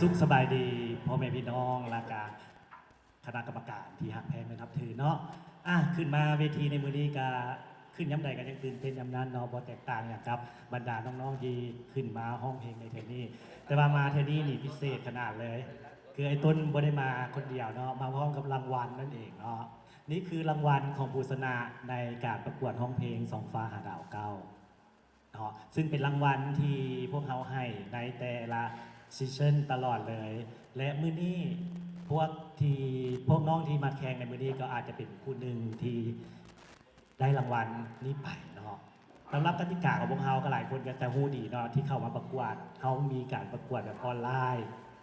ສຸກສະບາຍດີພໍ່ແມ່ພີ່ນ້ອງ ແລະກະຄະນະກຳມະການທີ່ຮັກແພງ ແລະ ນັບຖືເນາະ. ອ່າ ຂຶ້ນມາເວທີໃນມື້ນີ້ກະ ຂຶ້ນຍາມໃດກະຍັງຕື່ນເຕັ້ນຍາມນັ້ນເນາະ, ບໍ່ແຕກຕ່າງຫຍັງກັບບັນດານ້ອງໆທີ່ຂຶ້ນມາຮ້ອງເພງໃນເທື່ອນີ້. ແຕ່ວ່າມາເທື່ອນີ້ນີ້ພິເສດຂະໜາດເລີຍ, ຄືອ້າຍຕົ້ນບໍ່ໄດ້ມາຄົນດຽວເນາະ, ມາພ້ອມກັບລາງວັນນັ້ນເອງເນາະ. ນີ້ຄືລາງວັນຂອງຜູ້ຊະນະໃນການປະກວດຮ້ອງເພງສ່ອງຟ້າຫາດາວເກົ້າ ເນາະ ຊຶ່ງເປັນລາງວັນທີ່ພວກເຮົາໃຫ້ໃນແຕ່ລະຊີຊັນຕະຫຼອດເລີຍ ແລະ ມື້ນີ້ພວກທີ່ ພວກນ້ອງທີ່ມາແຂ່ງໃນມື້ນີ້ກໍອາດຈະເປັນຜູ້ໜຶ່ງທີ່ໄດ້ລາງວັນນີ້ໄປເນາະ. ສຳລັບກະຕິກາຂອງພວກເຮົາກໍຫຼາຍຄົນກໍຈະຮູ້ດີເນາະ ທີ່ເຂົ້າມາປະກວດ ເຮົາມີການປະກວດແບບອອນລາຍ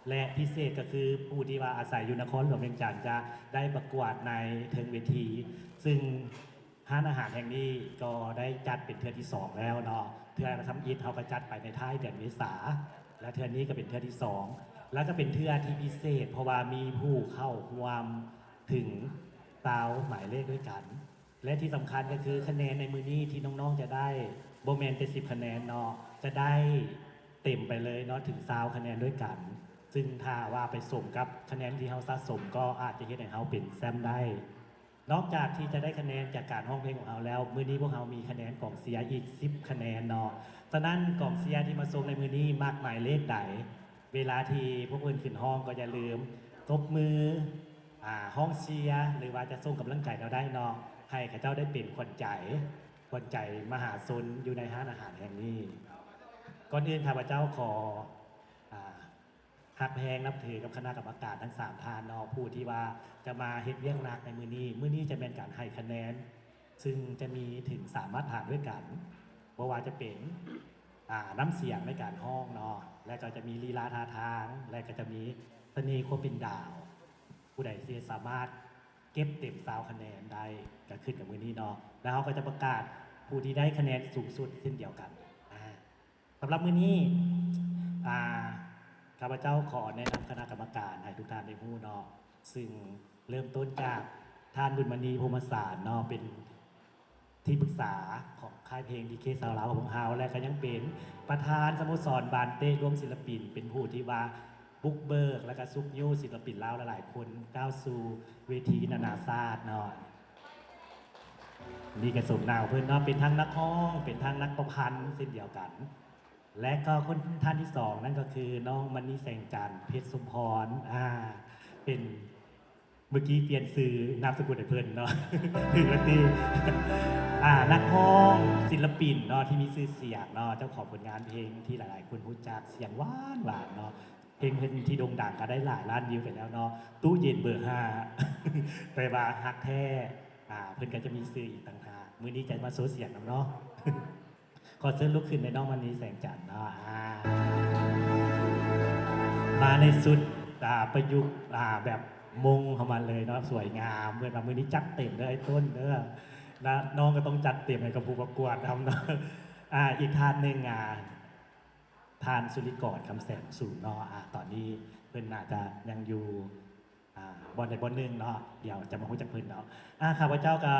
ແລະ ພິເສດກໍຄືຜູ້ທີ່ວ່າອາໄສຢູ່ນະຄອນຫຼວງວຽງຈັນຈະໄດ້ປະກວດໃນເທິງເວທີ ຊຶ່ງ ຮ້ານອາຫານແຫ່ງນີ້ກໍໄດ້ຈັດເປັນເທື່ອທີສອງແລ້ວເນາະ. ເທື່ອທຳອິດເຮົາກໍຈັດໄປໃນທ້າຍເດືອນເມສາ ແລະ ເທື່ອນີ້ກໍເປັນເທື່ອທີສອງ ແລະ ກໍເປັນເທື່ອທີ່ພິເສດ ເພາະວ່າມີຜູ້ເຂົ້າຮ່ວມເຖິງຊາວໝາຍເລກດ້ວຍກັນ ແລະ ທີ່ສຳຄັນກໍຄືຄະແນນໃນມື້ນີ້ທີ່ນ້ອງໆຈະໄດ້ ບໍ່ແມ່ນແຕ່ສິບຄະແນນເນາະ ຈະໄດ້ເຕັມໄປເລີຍເນາະ ເຖິງຊາວຄະແນນດ້ວຍກັນ ຊຶ່ງຖ້າວ່າໄປສົມກັບຄະແນນທີ່ເຮົາສະສົມ ກໍອາດຈະເຮັດໃຫ້ເຮົາເປັນແຊ້ມໄດ້. ນອກຈາກທີ່ຈະໄດ້ຄະແນນຈາກການຮ້ອງເພງຂອງເຮົາແລ້ວ, ມື້ນີ້ພວກເຮົາມີຄະແນນກອງເຊຍອີກສິບຄະແນນເນາະ. ສະນັ້ນກອງເຊຍທີ່ມາຊົມໃນມື້ນີ້ມັກໝາຍເລກໃດ, ເວລາທີ່ພວກເພິ່ນຂຶ້ນຮ້ອງກໍຢ່າລືມຕົບມື, ອາ, ຮ້ອງເຊຍ ຫຼືວ່າຈະສົ່ງກຳລັງໃຈແນວໃດເນາະ, ໃຫ້ເຂົາເຈົ້າໄດ້ເປັນຂວັນໃຈ, ຂວັນໃຈມະຫາຊົນຢູ່ໃນຮ້ານອາຫານແຫ່ງນີ້. ກ່ອນອື່ນຂ້າພະເຈົ້າຂໍ, ອາ, ຮັກແພງນັບຖືກັບຄະນະກຳມະການທັງສາມທ່ານເນາະ ຜູ້ທີ່ວ່າຈະມາເຮັດວຽກໜັກໃນມື້ນີ້. ມື້ນີ້ຈະແມ່ນການໃຫ້ຄະແນນ ຊຶ່ງຈະມີເຖິງສາມມາດຖານດ້ວຍກັນ ບໍ່ວ່າຈະເປັນ, ອາ, ນ້ຳສຽງໃນການຮ້ອງເນາະ ແລະ ກໍຈະມີລີລາທ່າທາງ ແລະ ກໍຈະມີສະເໜ່ຄວາມເປັນດາວ. ຜູ້ໃດທີ່ສາມາດເກັບເຕັມຊາວຄະແນນໄດ້ ກໍຂຶ້ນກັບມື້ນີ້ເນາະ ແລ້ວເຮົາກໍຈະປະກາດຜູ້ທີ່ໄດ້ຄະແນນສູງສຸດເຊັ່ນດຽວກັນ. ອາ ສຳລັບມື້ນີ້ ອາ ຂ້າພະເຈົ້າຂໍແນະນຳຄະນະກຳມະການໃຫ້ທຸກທ່ານໄດ້ຮູ້ເນາະ, ຊຶ່ງເລີ່ມຕົ້ນຈາກທ່ານ ບຸນມະນີ ພົມມະສານເນາະ ເປັນທີ່ປຶກສາຂອງຄ້າຍເພງ ດີເຄ ຊາວລາວຂອງພວກເຮົາ ແລະ ກໍຍັງເປັນປະທານສະໂມສອນບານເຕະລວມສິນລະປິນ ເປັນຜູ້ທີ່ວ່າບຸກເບີກ ແລະ ກໍຊຸກຍູ້ສິນລະປິນລາວຫຼາຍໆຄົນກ້າວສູ່ເວທີນານາຊາດເນາະ. ນີ້ກໍສົມໜ້າເພິ່ນເນາະ ເປັນທັງນັກຮ້ອງ ເປັນທັງນັກປະພັນເຊັ່ນດຽວກັນ ແລະ ກໍຄົນທ່ານທີສອງນັ້ນກໍຄືນ້ອງມະນີ ແສງຈັນ ເພັດສົມພອນ ອາ ເປັນ ເມື່ອກີ້ປ່ຽນຊື່ນາມສະກຸນໃຫ້ເພິ່ນເນາະ ຖືກແລ້ວຕິ ອາ ນັກຮ້ອງ ສິນລະປິນເນາະ ທີ່ມີຊື່ສຽງເນາະ ເຈົ້າຂອງຜົນງານເພງທີ່ຫຼາຍໆຄົນຮູ້ຈັກ ສຽງຫວານໆເນາະ. ເພງເພິ່ນທີ່ໂດ່ງດັງກໍໄດ້ຫຼາຍລ້ານວິວໄປແລ້ວເນາະ ຕູ້ເຢັນເບີຫ້າ ແປວ່າຮັກແທ້ ອາ ເພິ່ນກໍຈະມີຊື່ອີກຕ່າງຫາກ. ມື້ນີ້ຈະມາໂຊສຽງນຳເນາະ ຂໍເຊີນລຸກຂຶ້ນແມ່ນ້ອງມະນີ ແສງຈັນເນາະ ອາ ມາໃນຊຸດ ອາ ປະຍຸກ ອາ ແບບມົ້ງເຂົ້າມາເລີຍເນາະ ສວຍງາມ ເພິ່ນວ່າມື້ນີ້ຈັດເຕັມເດີໄອ້ຕົ້ນເດີ ແລະ ນ້ອງກໍຕ້ອງຈັດເຕັມໃຫ້ກັບຜູ້ປະກວດນຳເນາະ. ອາ ອີກທ່ານໜຶ່ງ ອາ ທ່ານ ສຸລິກອນ ຄຳແສງສູງເນາະ ອາ ຕອນນີ້ເພິ່ນໜ້າຈະຍັງຢູ່ ອາ ບ່ອນໃດບ່ອນໜຶ່ງເນາະ ດຽວຈະມາຮູ້ຈັກເພິ່ນເນາະ. ອາ ຂ້າພະເຈົ້າກໍ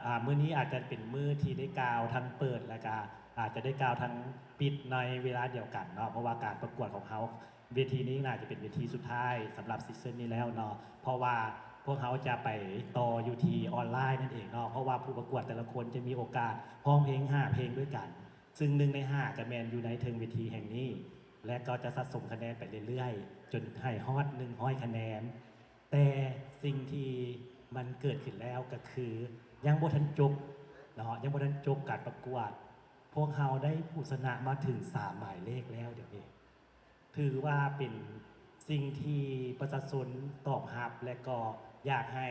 ອາ ມື້ນີ້ອາດຈະເປັນມື້ທີ່ໄດ້ກ່າວທັງເປີດ ແລະ ກະອາດຈະໄດ້ກ່າວທັງປິດໃນເວລາດຽວກັນເນາະ ເພາະວ່າການປະກວດຂອງເຮົາ ເວທີນີ້ໜ້າຈະເປັນເວທີສຸດທ້າຍສຳລັບຊີຊັນນີ້ແລ້ວເນາະ ເພາະວ່າພວກເຮົາຈະໄປຕໍ່ຢູ່ທີ່ອອນລາຍນັ້ນເອງເນາະ ເພາະວ່າຜູ້ປະກວດແຕ່ລະຄົນຈະມີໂອກາດຮ້ອງເພງຫ້າເພງດ້ວຍກັນ ຊຶ່ງໜຶ່ງໃນຫ້າຈະແມ່ນຢູ່ໃນເທິງເວທີແຫ່ງນີ້ ແລະ ກໍຈະສະສົມຄະແນນໄປເລື້ອຍໆ ຈົນໃຫ້ຮອດໜຶ່ງຮ້ອຍຄະແນນ. ແຕ່ສິ່ງທີ່ມັນເກີດຂຶ້ນແລ້ວກໍຄື ຍັງບໍ່ທັນຈົບເນາະ ຍັງບໍ່ທັນຈົບການປະກວດ ພວກເຮົາໄດ້ຜູ້ຊະນະມາເຖິງສາມໝາຍເລກແລ້ວດຽວນີ້ ຖືວ່າເປັນສິ່ງທີ່ປະຊາຊົນຕອບຮັບ ແລະ ກໍຢາກໃຫ້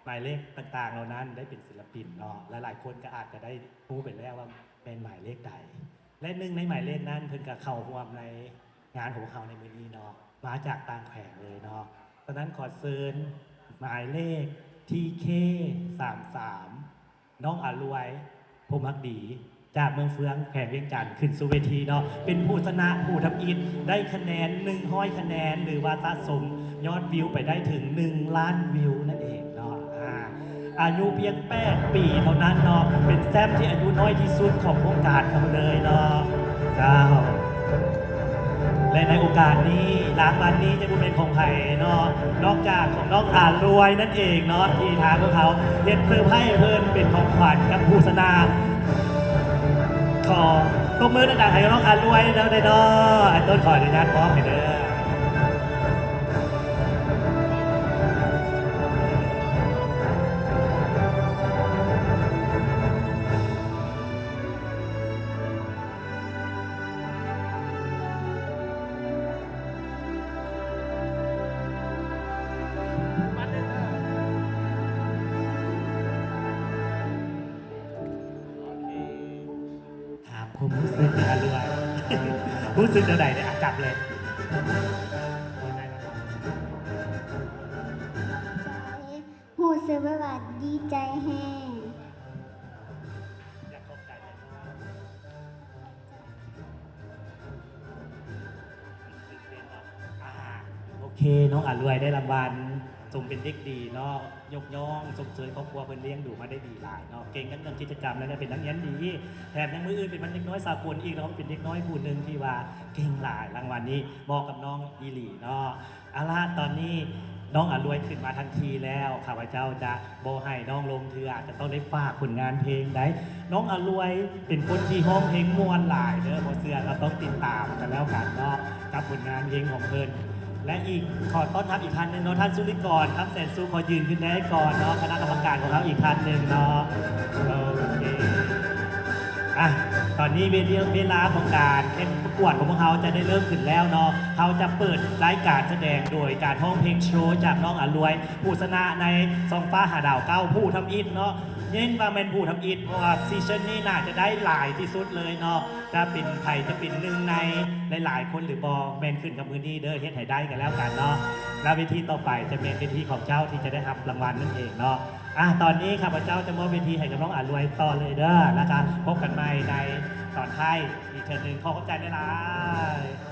ໝາຍເລກຕ່າງໆເຫຼົ່ານັ້ນໄດ້ເປັນສິນລະປິນເນາະ ຫຼາຍໆຄົນກໍອາດຈະໄດ້ຮູ້ໄປແລ້ວວ່າແມ່ນໝາຍເລກໃດ ແລະ ໜຶ່ງໃນໝາຍເລກນັ້ນເພິ່ນກໍເຂົ້າຮ່ວມໃນງານຂອງເຮົາໃນມື້ນີ້ເນາະ ມາຈາກຕ່າງແຂວງເລີຍເນາະ. ສະນັ້ນຂໍເຊີນໝາຍເລກ ທີເຄ ສາມສາມ ນ້ອງອາລວຍ ພົມຮັກດີ ຈາກເມືອງເຟືອງ ແຂວງວຽງຈັນ ຂຶ້ນສູ່ເວທີເນາະ ເປັນຜູ້ຊະນະຜູ້ທຳອິດ ໄດ້ຄະແນນໜຶ່ງຮ້ອຍຄະແນນ ຫຼືວ່າສະສົມຍອດວິວໄປໄດ້ເຖິງໜຶ່ງລ້ານວິວນັ້ນເອງເນາະ. ອາ ອາຍຸພຽງແປດປີເທົ່ານັ້ນເນາະ ເປັນແຊ້ມທີ່ອາຍຸນ້ອຍທີ່ສຸດຂອງໂຄງການເຮົາເລີຍເນາະ ເຈົ້າ. ແລະ ໃນໂອກາດນີ້ ລາງວັນນີ້ຈະບໍ່ແມ່ນຂອງໃຜເນາະ ນອກຈາກຂອງນ້ອງອາລວຍນັ້ນເອງເນາະ ທີ່ທາງພວກເຮົາເຮັດເຊີໄພຣເພິ່ນເປັນຂອງຂວັນກັບຜູ້ຊະນະ. ຂໍຕົບມືດັງໆໃຫ້ນ້ອງອາລວຍເນາະ ໄດ້ເນາະ. ອັນຕົ້ນຂໍອະນຸຍາດມອບໃຫ້ເດີ. ຖາມຄວາມຮູ້ສຶກອາລວຍ ຮູ້ສຶກແນວໃດເດ? ອາ ຈັບເລີຍ. ໃຈ ຮູ້ສຶກແບບວ່າດີໃຈແຮງ. ຢາກຂອບໃຈໃຜ? ອາ ໂອເຄ ນ້ອງອາລວຍໄດ້ລາງວັນ ສົມເປັນເດັກດີເນາະ ຍົກຍ້ອງຊົມເຊີຍຄອບຄົວເພິ່ນລ້ຽງດູມາໄດ້ດີຫຼາຍເນາະ ເກັ່ງກັນເລື່ອງກິດຈະກຳ ແລະ ເປັນນັກຮຽນດີ ແຖມຍັງມື້ອື່ນເປັນວັນເດັກນ້ອຍສາກົນອີກເນາະ ເປັນເດັກນ້ອຍຜູ້ໜຶ່ງທີ່ວ່າເກັ່ງຫຼາຍ ລາງວັນນີ້ເໝາະກັບນ້ອງອີ່ຫຼີເນາະ. ເອົາລະ ຕອນນີ້ນ້ອງອາລວຍຂຶ້ນມາທັງທີແລ້ວ ຂ້າພະເຈົ້າຈະບໍ່ໃຫ້ນ້ອງລົງເທື່ອ ຈະຕ້ອງໄດ້ຝາກຜົນງານເພງໃດ໋. ນ້ອງອາລວຍເປັນຄົນທີ່ຮ້ອງເພງມ່ວນຫຼາຍເດີ ບໍ່ເຊື່ອກໍຕ້ອງຕິດຕາມກັນແລ້ວກັນເນາະ ກັບຜົນງານເພງຂອງເພິ່ນ. ແລະ ອີກ ຂໍຕ້ອນຮັບອີກທ່ານໜຶ່ງເນາະ ທ່ານສຸລິກອນ ຄຳແສນສຸກ ຂໍຢືນຂຶ້ນໄດ້ກ່ອນເນາະ ຄະນະກຳມະການຂອງເຮົາອີກທ່ານໜຶ່ງເນາະ. ໂອເຄ ອາ ຕອນນີ້ເວ ເວລາຂອງການແຂ່ງປະກວດຂອງພວກເຮົາຈະໄດ້ເລີ່ມຂຶ້ນແລ້ວເນາະ. ເຮົາຈະເປີດລາຍການສະແດງໂດຍການຮ້ອງເພງໂຊຈາກນ້ອງອາລວຍ ຜູ້ຊະນະໃນສ່ອງຟ້າຫາດາວເກົ້າ ຜູ້ທຳອິດເນາະ ເນັ້ນວ່າແມ່ນຜູ້ທຳອິດ ເພາະວ່າຊີຊັນນີ້ໜ້າຈະໄດ້ຫຼາຍທີ່ສຸດເລີຍເນາະ. ຈະເປັນໃຜ ຈະເປັນໜຶ່ງໃນຫຼາຍໆຄົນຫຼືບໍ່ ແມ່ນຂຶ້ນກັບມື້ນີ້ເດີ ເຮັດໃຫ້ໄດ້ກັນແລ້ວກັນເນາະ. ແລ້ວເວທີຕໍ່ໄປຈະແມ່ນເວທີຂອງເຈົ້າທີ່ຈະໄດ້ຮັບລາງວັນນັ້ນເອງເນາະ. ອາ ຕອນນີ້ຂ້າພະເຈົ້າຈະມອບເວທີໃຫ້ກັບນ້ອງອາລວຍຕໍ່ເລີຍເດີ ແລ້ວກໍພົບກັນໃໝ່ໃນຕອນທ້າຍອີກເທື່ອໜຶ່ງ. ຂໍຂອບໃຈຫຼາຍໆ.